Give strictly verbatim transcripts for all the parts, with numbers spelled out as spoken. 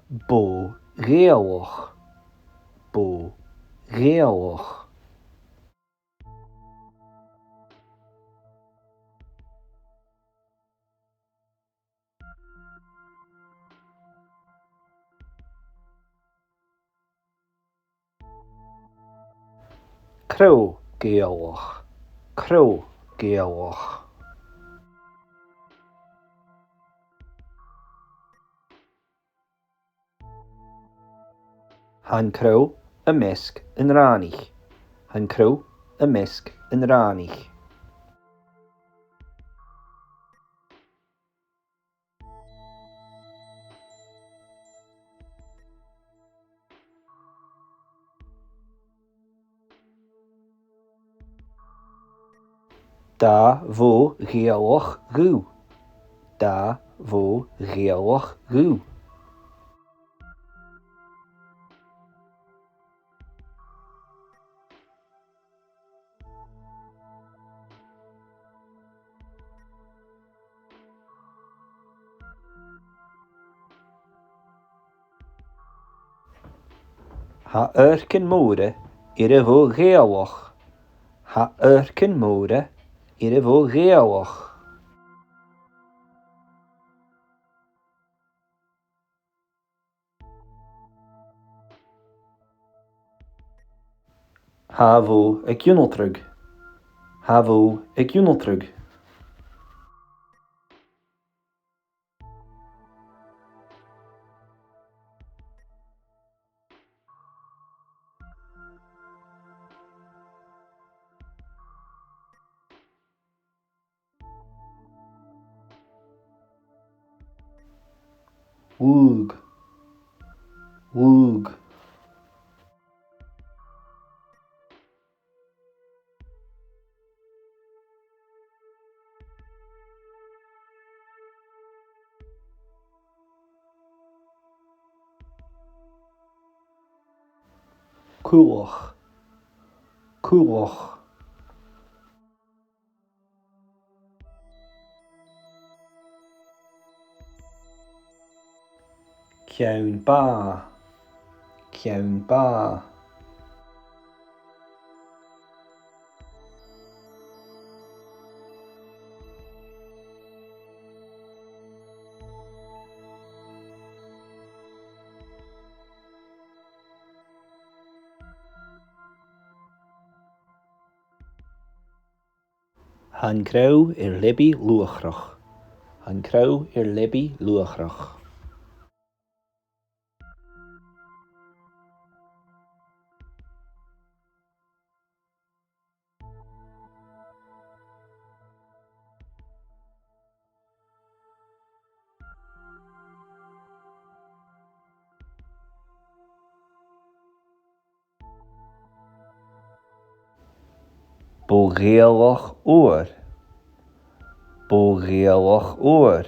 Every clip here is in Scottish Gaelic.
Bò Ghàidhealach. Bò Ghàidhealach. Crodh Gàidhealach. Crodh Gàidhealach. Tha an crodh am measg an rànaich. Tha an crodh am measg an rànaich. Dà bhò Ghàidhealach dhubh. Dà bhò Ghàidhealach dhubh. Tha adhaircean mòra air a' bhò Ghàidhealach. Tha adhaircean mòra air a' bhò Ghàidhealach. Tha a' bhò ag ionaltradh. Tha a' bhò ag ionaltradh. Lùg. Lùg. Cuallach. Cuallach. Ceann-bàrr. Ceann-bàrr. Tha an crodh air leabaidh luachrach. Tha an crodh air leabaidh luachrach. Bò-ghàidhealach fhuar. Bò-ghàidhealach fhuar.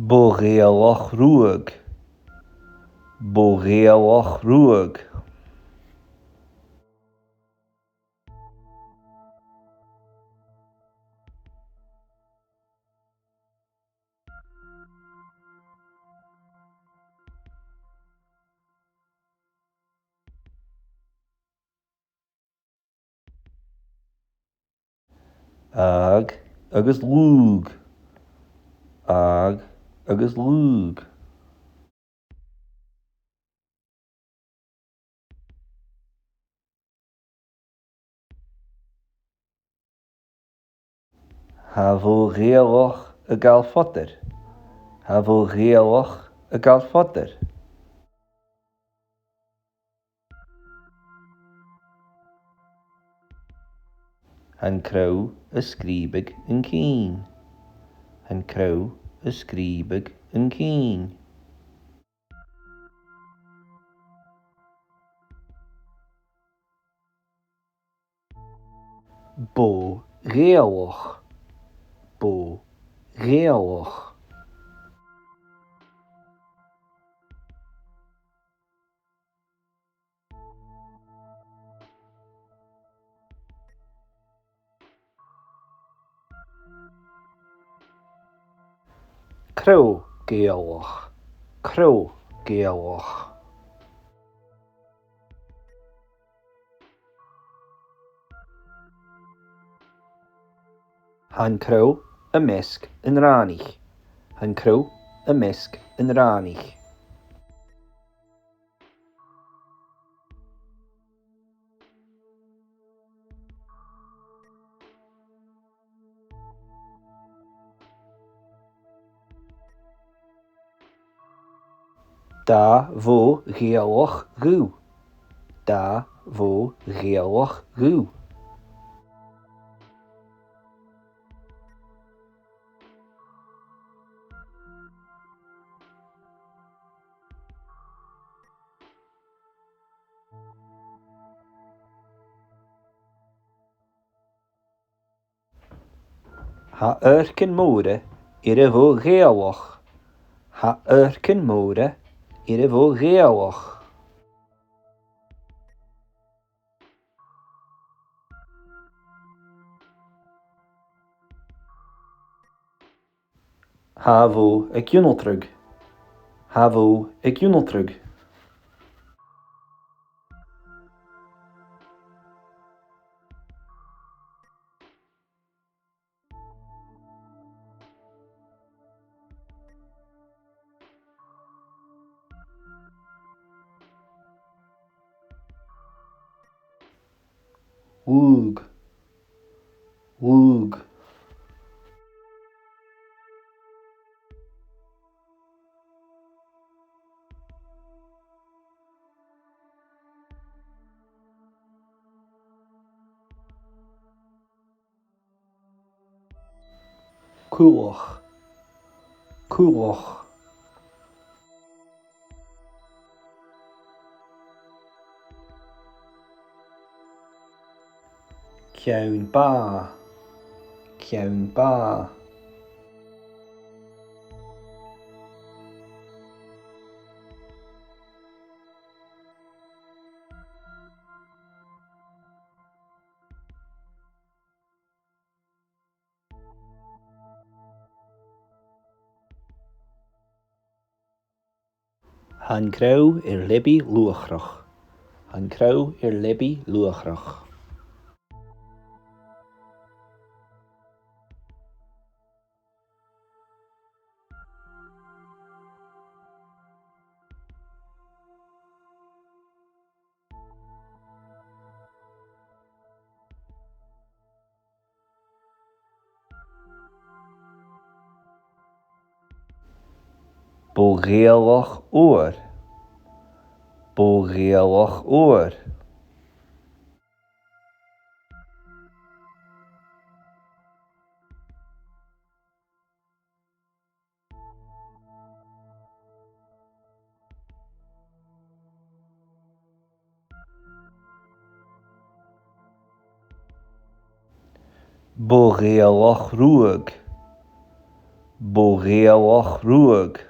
Bò-ghàidhealach ruadh. Bò-ghàidhealach ruadh. Àdh agus lùg. Àdh agus lùg. Tha a' bhò-ghàidhealach a' gabhail fodair. Tha a' bhò-ghàidhealach a' gabhail fodair. Tha an crodh a' sgrìobadh an cinn. Tha an crodh a' sgrìobadh an cinn. Bò-ghàidhealach. Bò Ghaelach. Crodh Ghaelach. Crodh Ghaelach. Tha an crodh am measg an rànaich. Tha an crodh am measg an rànaich. Dà bhò Ghàidhealach dhubh. Dà bhò Ghàidhealach dhubh. Tha adhaircean mòra air a' bhò Ghàidhealach. Tha adhaircean mòra air a' bhò Ghàidhealach. Tha a' bhò ag ionaltradh. Tha a' bhò ag ionaltradh. Dhùg. Dhùg. Cuallach. Cuallach. Ceann-bàrr. Ceann-bàrr. Tha an crodh air leabaidh luachrach. Tha an crodh air leabaidh luachrach. Bò Ghàidhealach fhuar. Bò Ghàidhealach fhuar. Bò Ghàidhealach ruadh. Bò Ghàidhealach ruadh.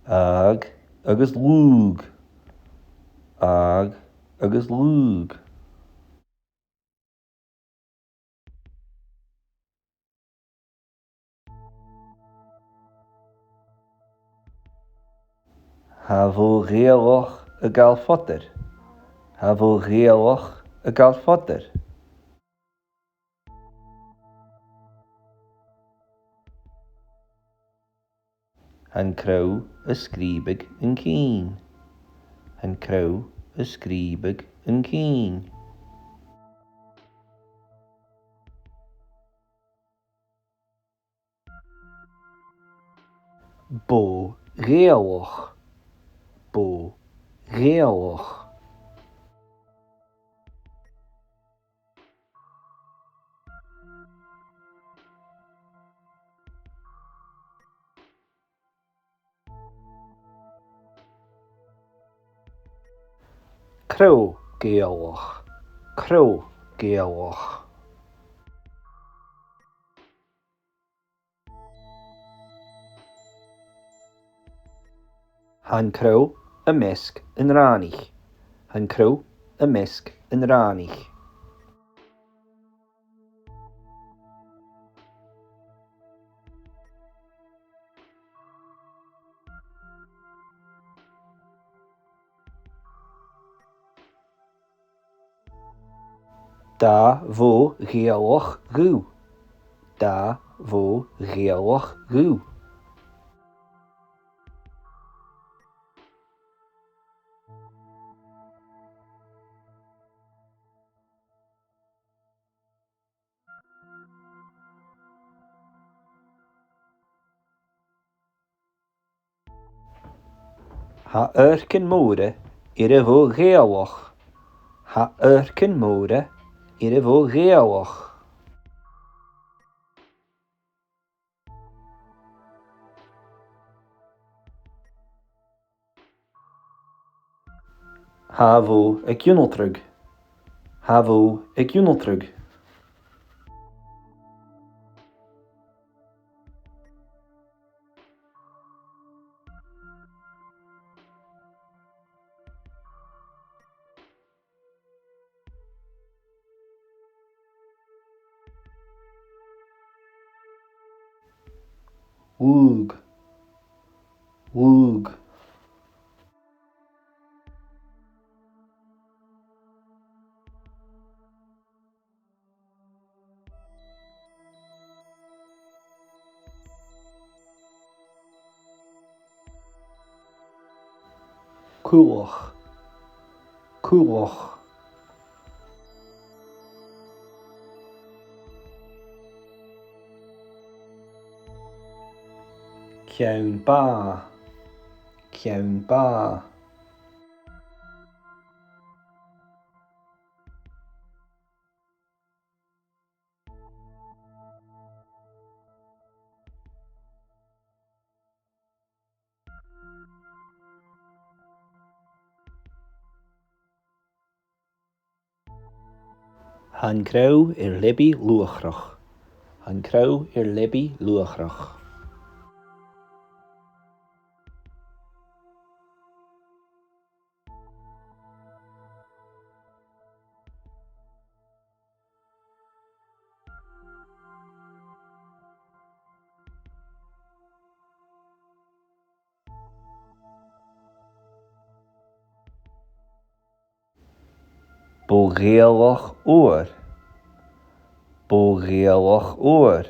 Àdh agus lùg. Àdh agus lùg. Tha a' bhò Ghàidhealach a' gabhail fodair. Tha a' bhò Ghàidhealach a' gabhail fodair. Tha an crodh a' sgrìobadh an cinn. Tha an crodh a' sgrìobadh an cinn. Bò Ghàidhealach. Bò Ghàidhealach. Crodh-gheulach. Crodh-gheulach. Tha an crodh am measg an rànaich. Tha an crodh am measg an rànaich. Dà bhò-gheulach dhubh. Dà bhò-gheulach dhubh. Tha adhaircean mòra air a' bhò-gheulach. Tha adhaircean mòra air a' bhò-gheulach. Tha a' bhò ag ionaltradh. Tha a' bhò ag ionaltradh. Lùg. Lùg. Cuallach. Cuallach. Ceann-bàrr. Ceann-bàrr. Tha an crodh air leabaidh luachrach. Tha an crodh air leabaidh luachrach. Bò-gheulach fhuar. Bò-gheulach fhuar.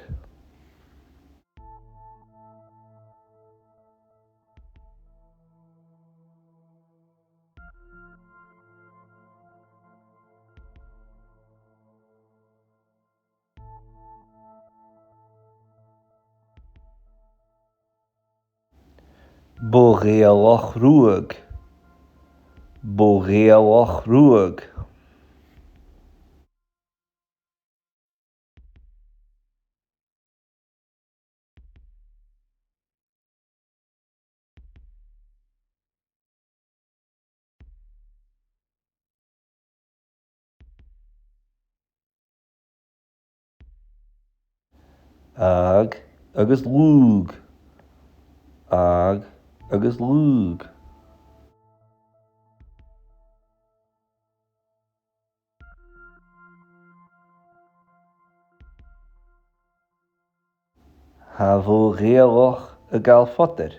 Bò-gheulach ruadh. Bò-gheulach ruadh. Àdh agus lùg. Àdh agus lùg. Tha a' bhò-gheulach a' gabhail fodair.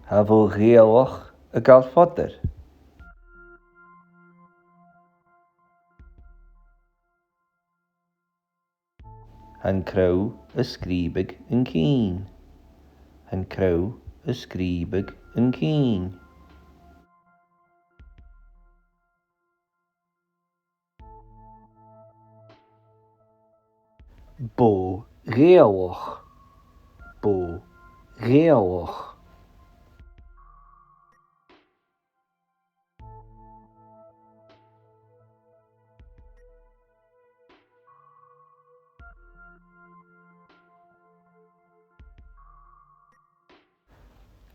Tha a' bhò-gheulach a' gabhail fodair. Tha an crodh a' sgrìobadh an cinn. Tha an crodh a' sgrìobadh an cinn. Bò-gheulach. Bò-gheulach.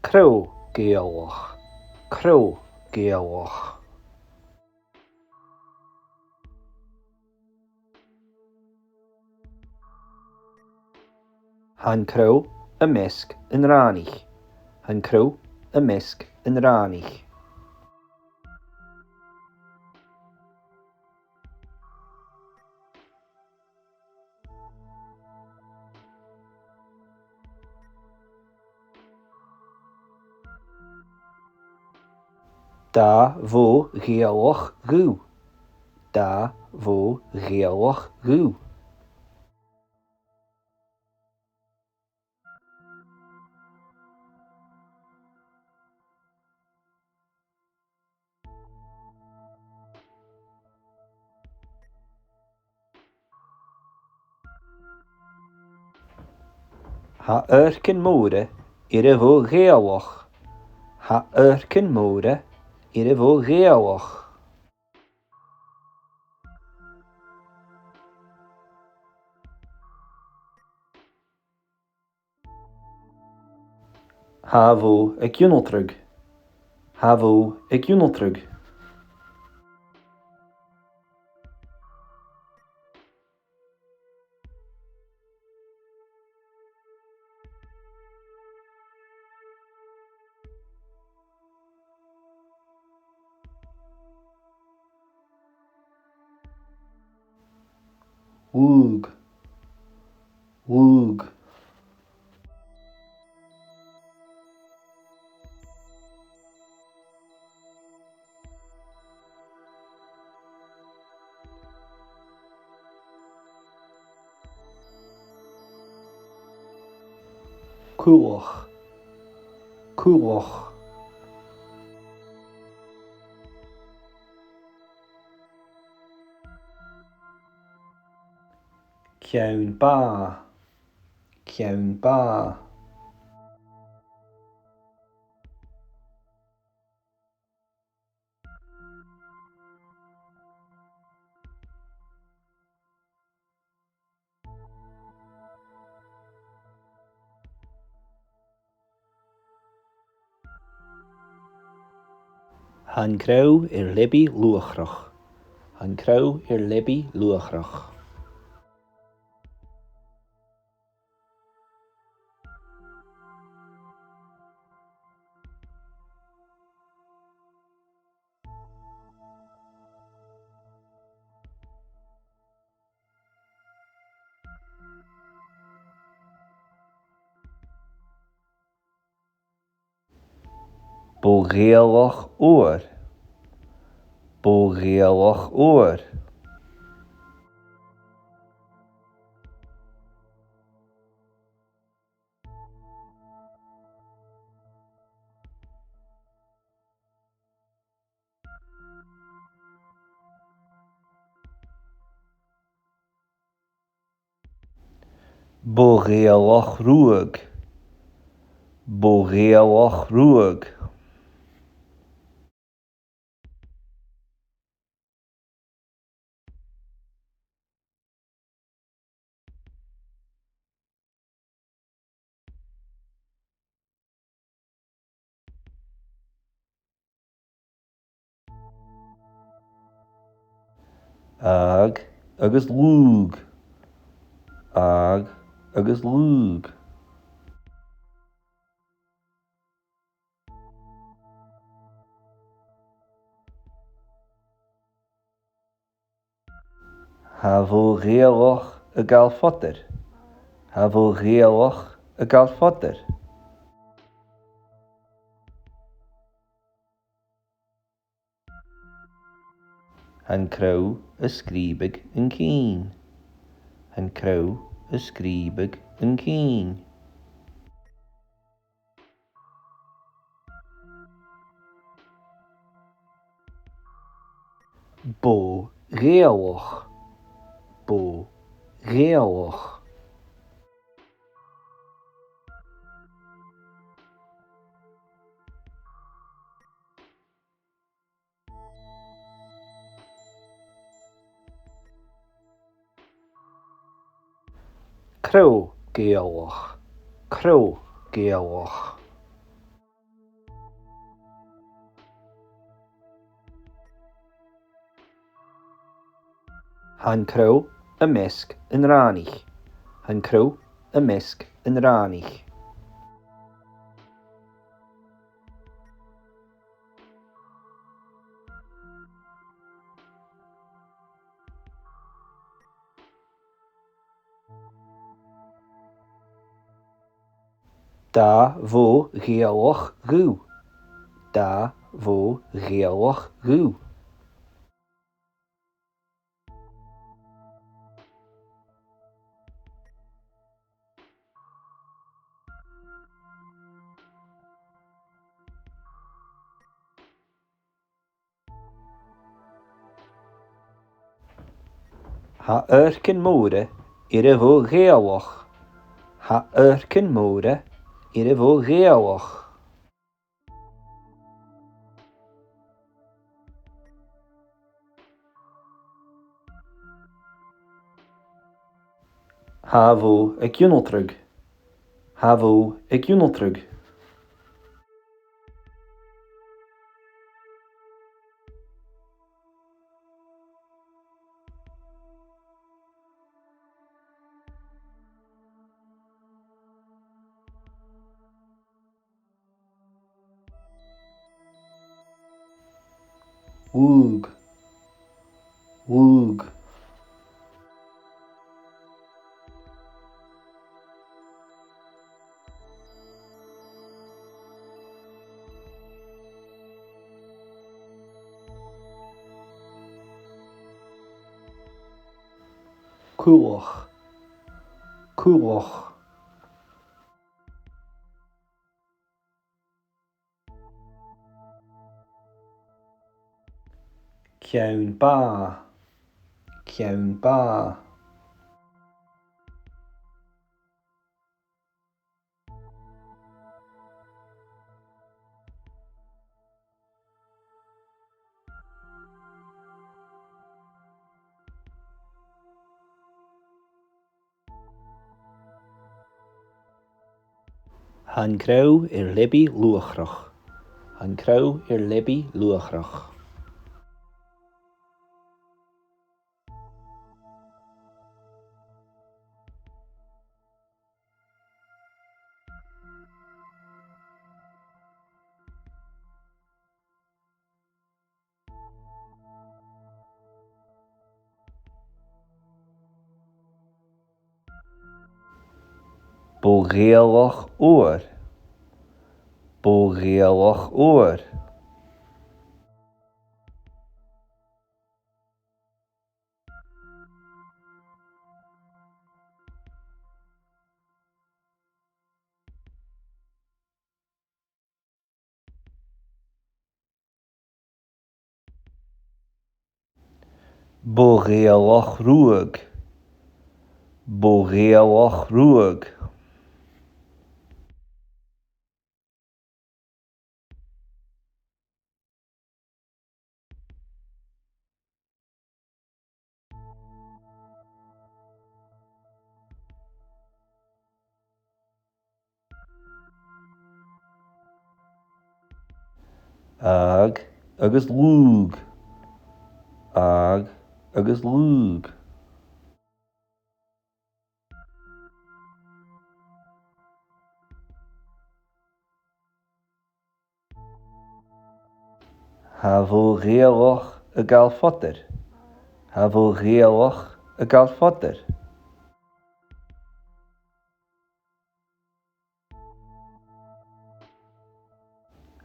Crodh Ghàidhealach. Crodh Ghàidhealach. Tha an crodh am measg an rànaich. Tha an crodh am measg an rànaich. Dà bhò Ghàidhealach dhubh. Dà bhò Ghàidhealach dhubh. Tha adhaircean mòra air a' bhò Ghàidhealach. Tha adhaircean mòra air a' bhò Ghàidhealach. Tha a' bhò ag ionaltradh. Tha a' bhò ag ionaltradh. Lùg. Lùg. Cuallach. Cuallach. Ceann-bàgh. Ceann-bàgh. Tha an crodh air leabaidh luachrach. Tha an crodh air leabaidh luachrach. Bò-Ghàidhealach fhuar. Bò-Ghàidhealach fhuar. Bò-Ghàidhealach ruadh. Bò-Ghàidhealach ruadh. Àgh agus lùg. Àgh agus lùg. Tha a' Bhò-Ghàidhealach a' gabhail fodair. Tha a' Bhò-Ghàidhealach a' gabhail fodair. Tha an crodh a' sgrìobadh an cinn. Tha an crodh a' sgrìobadh an cinn. Bò-Ghàidhealach. Bò-Ghàidhealach. Crodh Gàidhealach. Crodh Gàidhealach. Tha an crodh am measg an rànaich. Tha an crodh am measg an rànaich. Dà bhò ghealach dhubh. Dà bhò ghealach dhubh. Tha adhaircean mòra air a' bhò ghealach. Tha adhaircean mòra air a' bhò ghealach. Tha a' bhò ag ionaltradh. Tha a' bhò ag ionaltradh. Lùg. Lùg. Cuallach. Cuallach. Ceann-bàrr. Ceann-bàrr. Tha an crodh air leabaidh luachrach. Tha an crodh air leabaidh luachrach. Bò-ghealach fhuar. Bò-ghealach fhuar. Bò-ghealach ruadh. Bò-ghealach ruadh. Àdh agus lùg. Àdh agus lùg. Tha a' bhò-ghealach a' gabhail fodair. Tha a' bhò-ghealach a' gabhail fodair.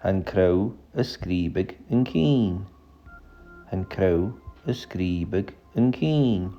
Tha an crodh a' sgrìobadh an cinn. Tha an crodh a' sgrìobadh an cinn.